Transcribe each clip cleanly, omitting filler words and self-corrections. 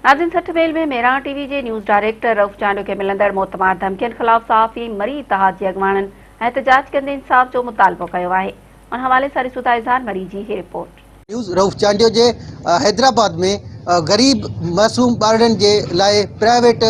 ناظرين 60 ميل ۾ مهراڻ ٽي وي جي news director Rauf Chandio کي ملندڙ موتمار ڌمڪين خلاف صحافي مري اتحاد جي اڳواڻن احتجاج ڪندي انصاف جو مطالبو ڪيو آهي ان حوالي سان ڏسون ٿا اظهار مري جي هي رپورٽ. نيوز رئوف چانڊيو جي حيدرآباد ۾ غريب معصوم ٻارڙن جي لاء پرائيويٽ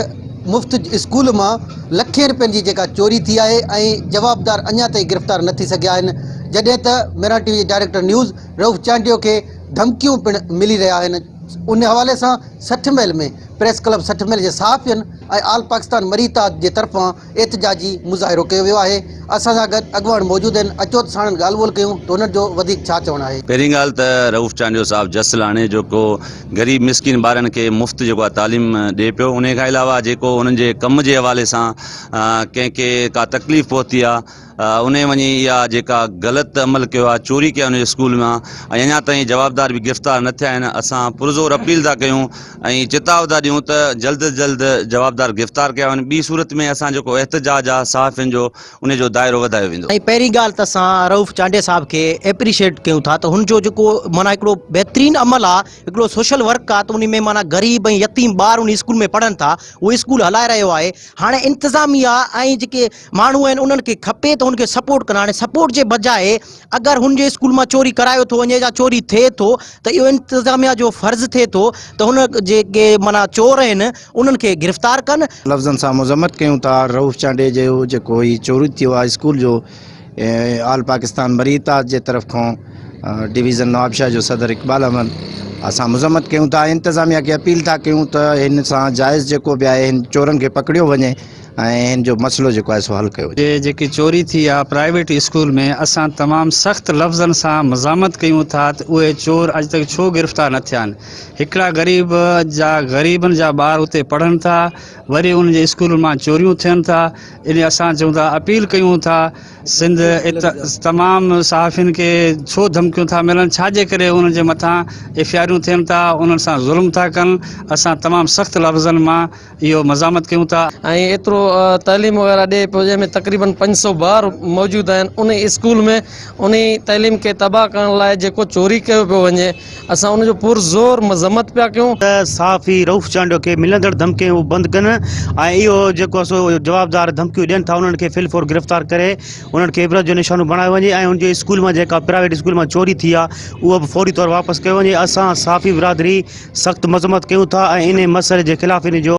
مفت اسڪول مان لکين رپين جي جيڪا چوري ٿي آهي ۽ جوابدار اڃا تائين گرفتار نه ٿي سگهيا آهن جڏهن ته مهراڻ ٽي وي جي ڊائريڪٽر نيوز رئوف چانڊيو کي ڌمڪيون پڻ ملي رهيا آهن. ان حوالي سان 60 ميل ۾ پريس ڪلب 60 ميل جي صحافين ۽ آل پاڪستان مري اتحاد جي طرفان احتجاجي مظاهرو ڪيو ويو آهي. اسان سان گڏ اڳواڻ موجود آهن اچو ته ساڻن ڳالهه ٻولهه ڪيون ته انهن جو وڌيڪ ڇا چوڻ آهي. پهرين ڳالهه ته رئوف چانڊيو صاحب جس لاڻي جيڪو غريب مسڪين ٻارن کي مفت جيڪو آهي تعليم ڏي پيو انهي کان علاوه جيڪو انهن جي ڪم جي حوالي سان ڪنهن کي ڪا تڪليف پهتي آهي انهي وڃي اها جيڪا غلط عمل ڪيو آهي چوري ڪئي آهي ان جي اسڪول مان ۽ اڃا تائين جوابدار به گرفتار نه ٿيا آهن اسان پرزور اپيل ٿا ڪيون ۽ چتاء ٿا ڏيون ته جلد از جلد جوابدار گرفتار ڪيا وڃن ٻي صورت ۾ اسان جيڪو احتجاج آهي صحافين جو ان جو دائرو وڌايو ويندو. ۽ پهرين ڳالهه ته اسان رئوف چانڊيي صاحب کي ايپريشيٽ ڪيون ٿا ته هن جو جيڪو معنيٰ هڪڙو بهترين عمل آهي هڪڙو سوشل ورڪ آهي ته انهي ۾ معنيٰ غريب ۽ يتيم ٻار انهي اسڪول ۾ پڙهن ٿا اهو اسڪول هلائي رهيو آهي هاڻي انتظاميا ۽ جيڪي ماڻهو آهن انهن کي کپي ته هن کي سپورٽ ڪن هاڻي سپورٽ جي بجاء اگر هن جي اسڪول مان چوري ڪرايو ٿو وڃي يا چوري ٿئي ٿو ته اهو انتظاميا جو فرض ٿئي ٿو ته هن جيڪي معنيٰ چور آهن انهن کي گرفتار ڪن. لفظن سان مذمت ڪيون ٿا رئوف چانڊيي جو جيڪو هي چوري ٿيو آهي اسڪول جو آل پاڪستان مري اتحاد جي طرف کان ڊويزن نوابشاهه جو صدر اقبال احمد اسان مذمت ڪيون ٿا انتظاميا کي اپيل ٿا ڪيون ته هن سان جائز جيڪو به آهي هن چورن کي پڪڙيو وڃي ۽ هن جو مسئلو جيڪو آهي سو حل ڪيو وڃي. جي جيڪي چوري ٿي آ پرائيويٽ اسڪول ۾ اسان تمام سخت لفظن سان مزاحمت ڪيون ٿا ته اهي چور اڄ تڪ ڇو گرفتار نه ٿيا آهن هڪڙا غريب جا غريبن جا ٻار اتي پڙهن ٿا وري انهن جي اسڪولن مان چوريون ٿين ٿا ان اسان چئون ٿا اپيل ڪيون ٿا سنڌ تمام صحافين کي ڇو ڌمڪيون ٿا ملن ڇا جي ڪري انهن جي مٿان ايف I آريون ٿين ٿا انهن سان ظلم ٿا ڪن اسان تمام سخت لفظن مان اهو مزاحمت ڪيون ٿا. ۽ ايترو تعليم وغيره ڏئي پيو جنهن ۾ تقريبن 500 ٻار موجود آهن انهي اسڪول ۾ انهي تعليم کي تباهه ڪرڻ لاء جيڪو چوري ڪيو پيو وڃي اسان ان جو پر زور مذمت پيا ڪيون. ته صحافي رئوف چانڊيو کي ملندڙ ڌمڪيون هو بند ڪن ۽ اهو جيڪو سو جوابدار ڌمڪيون ڏين ٿا انهن کي في الفور گرفتار ڪري انهن کي عبرت جو نشانو بڻايو وڃي ۽ ان جي اسڪول مان جيڪا پرائيويٽ اسڪول مان چوري ٿي آهي اهو به فوري طور واپس ڪيو وڃي اسان صحافي برادري سخت مذمت ڪيون ٿا ۽ انهي مسئلي جي خلاف ان جو.